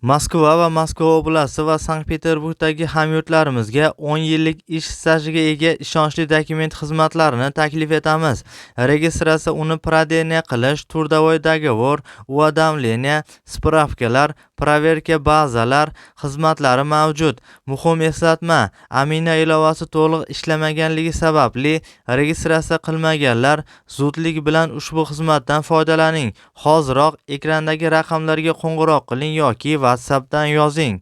Moskva va Moskva oblasti va Sankt-Peterburgdagi hamyurtlarimizga 10 yillik ish stajiga ega ishonchli dokument xizmatlarini taklif etamiz. Registratsiya, uni продление qilish, трудовой договор, уведомление, справка lar, проверка bazalar xizmatlari mavjud. Muhim eslatma: Amina ilovasi to'liq ishlamaganligi sababli registratsiya qilmaganlar zudlik bilan ushbu xizmatdan foydalaning. Hoziroq ekrandagi raqamlarga qo'ng'iroq qiling yoki WhatsAppdan yozing.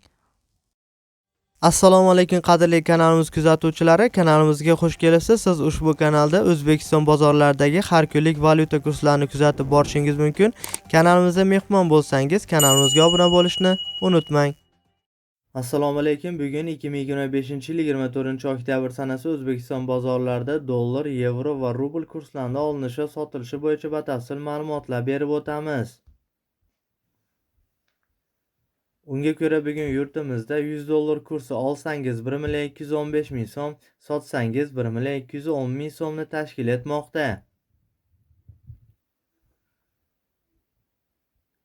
Assalomu alaykum qadrli kanalimiz kuzatuvchilari, kanalimizga xush kelibsiz. Siz ushbu kanalda O'zbekiston bozorlaridagi har kunlik valyuta kurslarini kuzatib borishingiz mumkin. Kanalimizda mehmon bo'lsangiz, kanalimizga obuna bo'lishni unutmang. Assalomu alaykum. Bugun 2025-yil 24-oktyabr sanasi O'zbekiston bozorlarida dollar, yevro va rubl kurslarida olinishi va sotilishi bo'yicha batafsil ma'lumotlar berib o'tamiz. Unga ko'ra bugun yurtimizda 100 dollar kursi olsangiz 1 million 215 ming so'm, sotsangiz 1 million 210 ming so'mni tashkil etmoqda.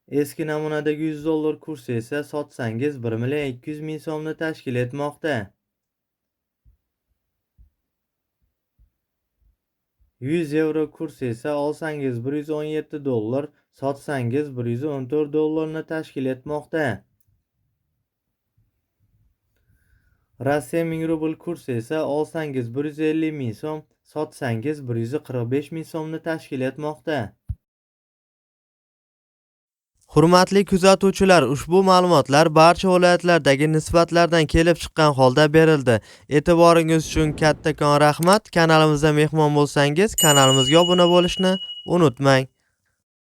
Eski namunadagi 100 dollar kursi esa sotsangiz 1 million 200 ming so'mni tashkil etmoqda. 100 yevro kursi esa olsangiz 117 dollar, sotsangiz 114 dollarni tashkil etmoqda. Rossiya 1000 rubl kursi esa olsangiz 150 ming so'm, sotsangiz 145 ming so'mni tashkil etmoqda. Hurmatli kuzatuvchilar, ushbu ma'lumotlar barcha viloyatlardagi nisbatlardan kelib chiqqan holda berildi. E'tiboringiz uchun kattakon rahmat. Kanalimizda mehmon bo'lsangiz, kanalimizga obuna bo'lishni unutmang.